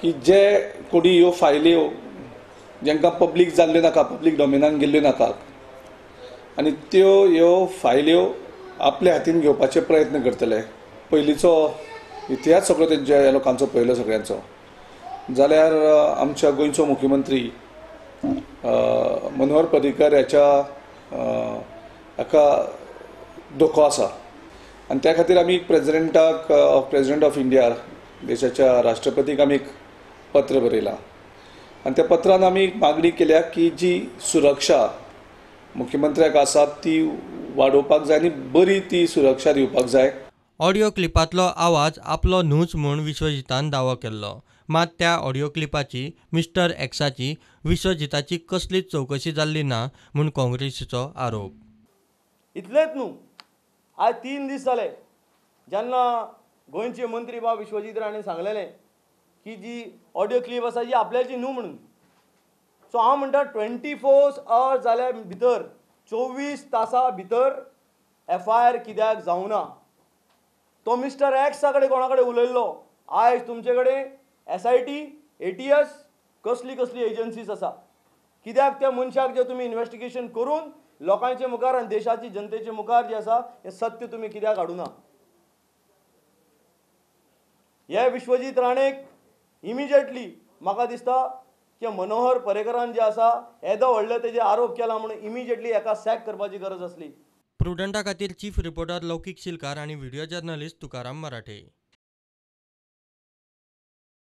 की जे कोणी ह्यो फायल्यो जांकां पब्लीक जाल्ल्यो नाका, पब्लीक डोमेनान गेल्ल्यो नाका आनी त्यो ह्यो फायल्यो आपल्या हातीन घेवपाचे प्रयत्न करतले. पयलींचो इतिहास सगळो तेंच्या ह्या लोकांचो पळयलो सगळ्यांचो जाल्यार आमच्या गोंयचो मुख्यमंत्री मनोहर पर्रीकर ह्याच्या हाका धोको आसा आनी त्या खातीर आमी प्रेजिडेंटाक, प्रेजिडेंट ऑफ इंडिया, देशाच्या राष्ट्रपतीक आमी एक पत्र बरयलां आनी त्या पत्रान आमी मागणी केल्या की जी सुरक्षा मुख्यमंत्र्याक आसा ती वाडोवपाक जाय आनी बरी ती सुरक्षा दिवपाक जाय. ऑडियो क्लिपांतलो आवाज आपलो न्हूच म्हूण विश्वजितान दावो केल्लो. मात त्या ऑडियो क्लिपाची मिस्टर एक्साची विश्वजिताची कसलीच चवकशी जाल्ली ना म्हूण काँग्रेसीचो आरोप. इतलेंच न्हू, आज 3 दीस जाले जेन्ना गोंयचे मंत्री बाब विश्वजीत राणे सांगलेलें की जी ऑडियो क्लिप आसा जी आपल्याची न्हू म्हणून. सो हांव म्हणटा 24 अवर्स जाल्या भितर, 24 तासां भितर एफआयआर कित्याक जावना? तो मिस्टर एक्सा कडेन कोणा कडेन उलयल्लो? आयज तुमचे कडेन SIT, ATS, कसली कसली एजन्सीज आसा. कित्याक त्या मनशाक जे तुमी इन्वेस्टिगेशन करून लोकांचे मुखार आनी देशाची जनतेचे मुखार जे आसा हें सत्य तुमी कित्याक हाडुना? हे विश्वजीत राणेक इमिजिएटली म्हाका दिसता की मनोहर पर्रीकरान जे आसा येदो व्हडलो तेजे आरोप केला म्हणून इमिजिएटली हेका सॅक करपाची गरज आसली. प्रुडंटा खातीर चीफ रिपोर्टर लौकीक शिलकार आनी व्हिडिओ जर्नलिस्ट तुकाराम मराठे.